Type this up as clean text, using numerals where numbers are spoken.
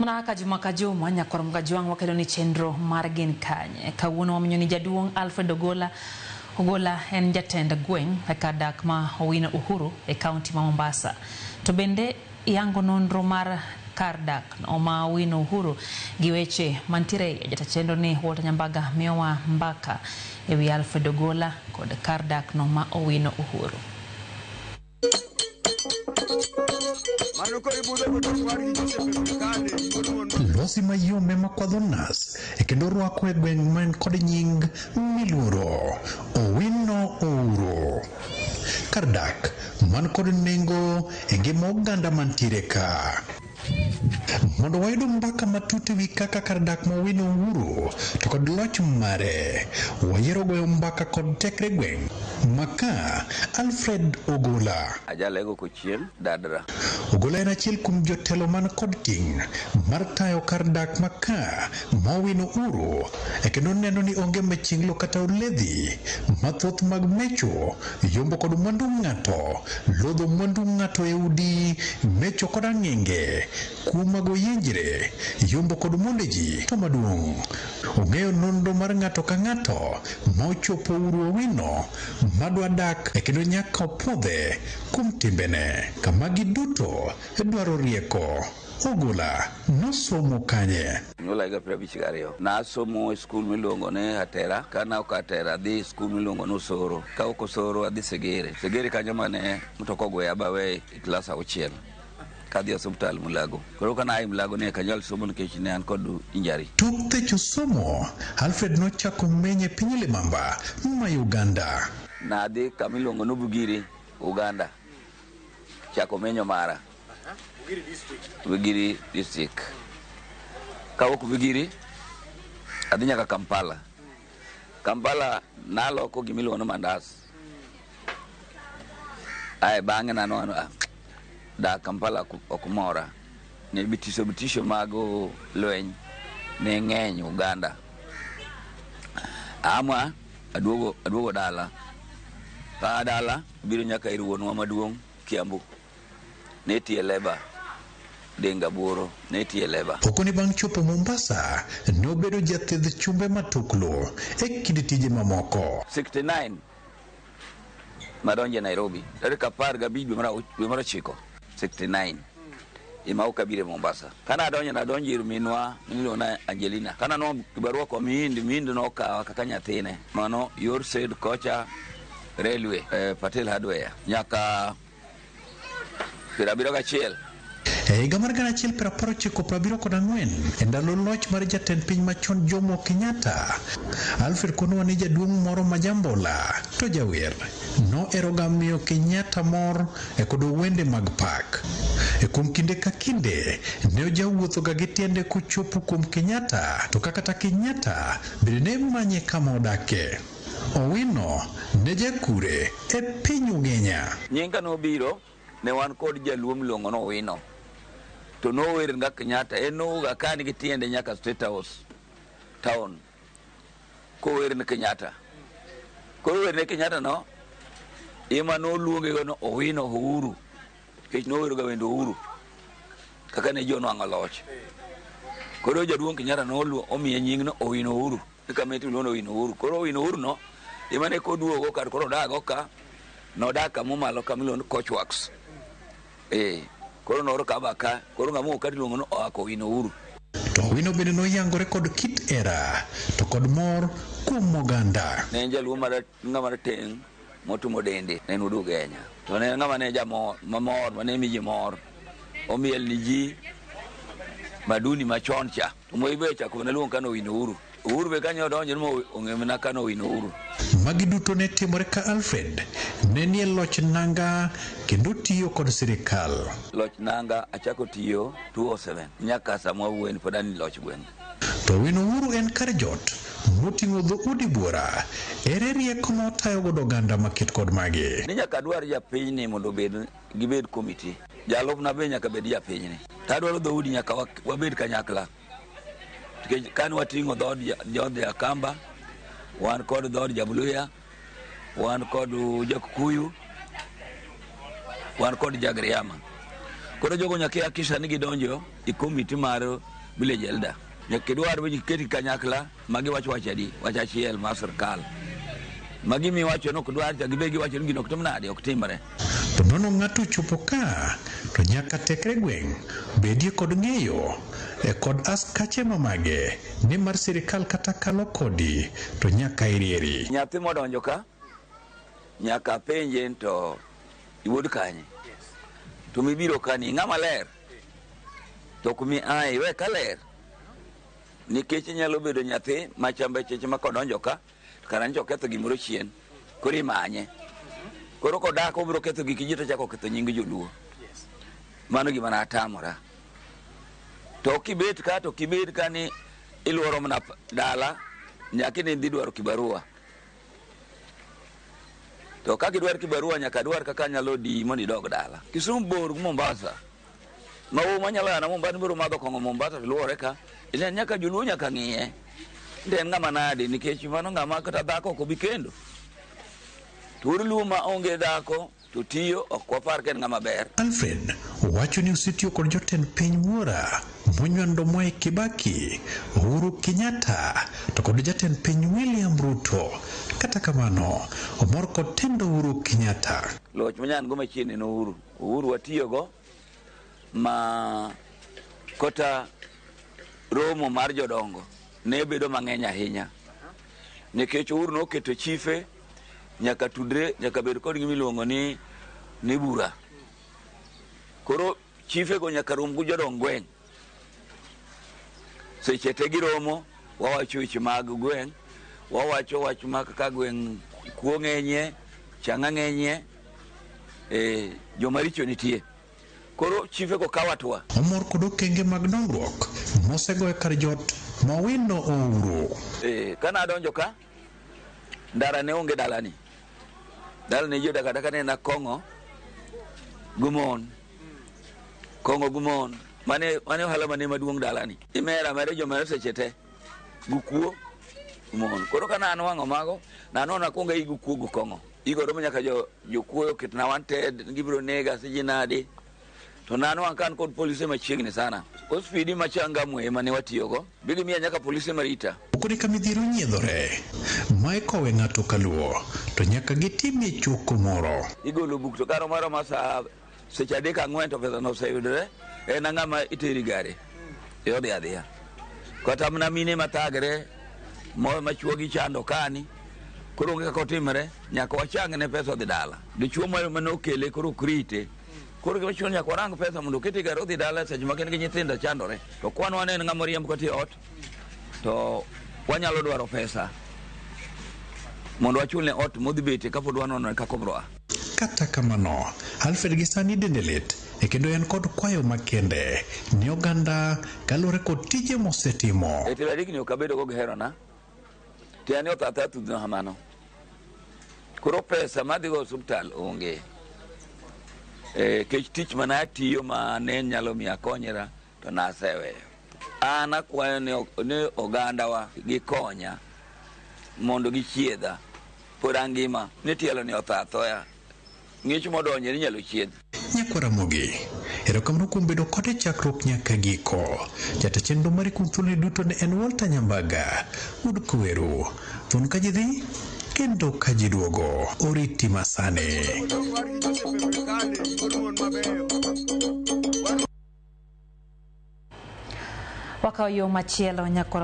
Mana kaka juma ka juma, nyakwar Mgajwang' wakelo ni chenro mar Gin Kanye. Kawuono wamenyo ni jaduong' Alfred Ogola. Ogola en jatend gweng' e kar dak ma Owino Uhuru e kaunti ma Mombasa. To bende yango nonro mar kar dak no ma Owino Uhuru gi weche mantiere e jata chenro ni Walter Nyambaga miyowa mbaka ewi Alfred Ogola kod kar dak no ma Owino Uhuru. Lwasi mayom ema kwadho nas e kendo rwako e gweng' man kod nying miluoro Owino Ouro. Kar dak man kod nengo e ngima oganda mantiere ka. Mondo wayud mbaka matut ewi kaka kar dak ma Owino Uhuru to kod loch mare, wayiero goyo mbaka kod tekre gweng' maka Alfred Ogola. Ajalego kochien Dadra. Ogola en achiel kuom jotelo man kod ting' mar tayo kar dak ma ka ma Owino Uhuru e kendo neno ni onge machinglo kata oledhi mathoth mag mecho, yombo kod mwandu ng'ato, lodho mwandu ng'ato e udi, mecho kod ang'enge, kuo mag oyenjre, yombo kod monde ji. To maduong', ong'eyo nonro mar ng'ato ka ng'ato ma ochopo Uhuru Owino madwa dak e kendo nyaka opuodhe kuom timbene. Kama giduto dwaro rieko. Ogola nosomo kanye? Nyuola higa 52. Nasomo e skul miluongo ni Hatera. Ka ok Hatera, adhi e skul miluongo ni Osoro. Ka ok Osoro, adhi Segere. Segere kanyo mane mtoka ogweya bawe e klas 6. Kadhi e osiptal Mulago. Koro ka naa Mulago ne ok anyal somo nikech ne an kod injury. Tok thecho somo, Alfred nochako menyo e piny Limamba ma Uganda. Nadhi kama iluongo ni Bugiri, Uganda. Chako menyo mara. Bugiri district. Kawuok Bugiri, adhi nyaka Kampala. Kampala naloko gimiluongo ni mandas. Ae bang'e nanwang'o dak Kampala ok mora. Ne bitisho bitisho mag lweny ne ng'eny Uganda. Ama aduogo dala. Ka dala biro nyaka ir wuonwa maduong' Kiambu. Ne tiye leba Denga Buoro ne tiye leba. Pokoni bang' chopo Mombasa, nobedo jathedh chumbe matuklu e kind tije mamoko. 69 madonje Nairobi tarik 15 dwe mar 9 69 ema ok abiro e Mombasa. Kana adonjo nadonjo ir minwa miluongo ni Angelina. Kana nwang'o kibarua kwa Mihindi, Mihindi nokawa kaka nyathine. Mano yor sed kocha railway Patel Hardware nyaka 71. E higa mar 1994 e ndalo loch mar jatend piny machon Jomo Kenyatta, Alfred konowa ni jaduong' moro ma jambola to jawer noheroga miyo Kenyatta mor e kod wende mag pak. E kuom kinde ka kinde ne ojawuothoga gi tiende kochopo kuom Kenyatta to kata Kenyatta bende ne manye kama odake. Owino ne jakure e piny Ugenya. Nyinga nobiro ne wan kod jaluo miluongo ni Owino. To nower nga Kenyatta, en nowuok ka nigi tiende nyaka State House town kower ne Kenyatta. Koro wer ne Kenyatta no ema noluonge go ni Owino Uhuru nikech nowero ga wende Uhuru kaka ne ji onwang'o loch. Koro jaduong' Kenyatta noluo omiye nying ni Owino Uhuru. Kama iluongo ni Owino Uhuru. Koro Owino Uhuru no ema ne koduogo kar koro odago ka nodak kamomalo kama iluongo ni Coach Works. Koro nooro kaba ka koro ng'ama owuok ka tiluongo ni oa Owino Uhuru. To Owino bende noyangore kod kit hera to kod mor kuom oganda. Ne en jaluo mar ng'ama rateng' motimo dende ne en wuod Ugenya. To ne en ng'ama ne jamor mamor mane mi ji mor. Omiel ni ji maduni machon cha. To Moi be ochako mana luongo ka ni Owino Uhuru. Uhuru be kanyo odonjo ni ong'e mana ka ni Owino Uhuru. Magi duto ne timore ka Alfred ne nie loch nanga kendo tiyo kod sirikal. Loch nanga achako tiyo 2007 nyaka sama wawuoyeni pod an e loch gweng'. To Owino Uhuru en kar jot moting'o dhoudi buora. Ere rieko ma otayo godo oganda maket kod magi? Ni nyaka adwar japinyni mondo obed gibed komiti. Jalupna be nyaka bed japinyni. To adwaro dhoudi nyaka wabed kanyakla. Nikech kane wating'o dhood jood Jakamba, wan kod dhood Jabluya, wan kod Jakukuyu, wan kod Jagriama. Koro jogo nyaka ihakikisha ni gidonjo e komiti mar village elder. Nyaka idwar ni giketi kanyakla ma giwacho wach adi, wach achiel mar sirkal. Ma gimiwacho ni ok dwar cha gibe giwacho ni gino ok tim nade, ok timre. To nono ng'ato ochopo ka to nyaka tekre gweng' bedie kod ng'eyo e kod askache mamage ni mar sirikal kata kalo kodi to nyaka irieri. Nyathi modonjo ka nyaka penje ni to iwuod kanye? To mibiro ka ni ng'ama ler? To kumi aye iwe ka ler? Nikech inyalo bedo nyathi ma chambe cheche ma kodonjo ka to kara nyocha oketho gimoro chien koro imanye. Koro kodak obiro ketho gik ji to ochako ketho nying joluo. Mano gima natamora. To kibet ka to kibet ka ni iluoro mana dala nyaka ni idhi dwaro kibarua. To kaka idwar kibarua nyaka dwar kaka anyalo diyi mondo idog dala. Kisumu bor gi Mombasa. Ma wuo manyalo yana Mombasa biro madho kong'o Mombasa to luore ka. Ine nyaka joluo nyaka ng'iye. Nde en ng'ama nade nikech mano ng'ama kata dhako ok obi kendo. To wuod luo ma onge dhako to tiyo ok wapar ka en ng'ama ber. Alfred wacho ni osetiyo kod jotend piny wuora monywando Mwai Kibaki, Uhuru Kenyatta to kod jatend piny William Ruto. Kata kamano, omor kod tend Uhuru Kenyatta. Loch manyan go machiegni en Uhuru. Uhuru watiyogo ma kata romo mar jodongo ne bedo mang'eny ahinya. Nikech Uhuru noketo chife nyaka tudre, nyaka bed kod gima iluongo ni bura. Koro chife go nyaka rom gi jodong gweng'. Seche te giromo, wawacho weche mag gweng', wawacho wach mag kaka gweng' kuo ng'enyie, chang'a ng'enyie, joma richo nitie. Koro chife go kawo hatua. Omor kod okenge mag dongruok mosego e kar jot Mowino Ouru. Ka nadonjo ka, ndara ne onge dalani. Dalani ji odak adaka ne en kong'o gi mon. Kong'o gi mon. Mane ohala mane maduong' dalani. Imera amera jomera seche te. Gi kuo gi mon. Koro ka nanwang'o mago, nanwang'o nakwongo aii gi kuo gi kong'o. Igo romo nyaka jokuoyo oketna wanted, gibiro nega siji nadi. To nanwang'o ka an kod polise machiegni sana. Ospidi ma Changamwe ema ne watiyogo. Be gimiya nyaka polise marita. Okone ka midhiero nyiedhore, ma ikowe ng'ato kaluo, to nyaka gitimie choko moro. Igolo buk to karo moro ma saa seche 3 4 to pesa no oseyudore, en ang'ama iteri gari. Odhi adhiya. Kata mana mine mathagre, ma chuogi chando kani, koro onge kaka otimre, nyaka wachang ne pesa odhi dala. Dichuo mane okele koro ok rite. Koro gima chuno nyaka warang pesa mondo okete gari odhi dala seche ma gin gi nyithindo chandore. To kwan wane en ng'ama oriemb kata e ot, to wanyalo dwaro pesa mondo wachulne ot modhi betie kapod wanono kaka obro a. Kata kamano, Alfred gi sani dende lit e kendo en kod kwayo makende ne oganda kaluwore kod tije mosetimo. E telo adekni ok abedo go gi herona, tiani otho athoya thudhno kamano. Koro pesa madhi go osuptal onge. Kech tich mane atiyo ma ne nyalo miyo akonyra to naseweyo. An akwayo ni ogandawa gikonya mondo gichiedha. Pod angima ni tielo ni otho athoya. Ng'ich modonje ni inyalo chiedh. Nyakwar Ramogi, erokamano kuom bedo kode chakruok nyaka giko. Jata chenro mari kuom thuoloni duto ne en Walter Nyambaga, wuod Kweru. Thun ka ji dhi, kendo ka ji duogo. Oriti masani. Wakawo yo machielo nyakwar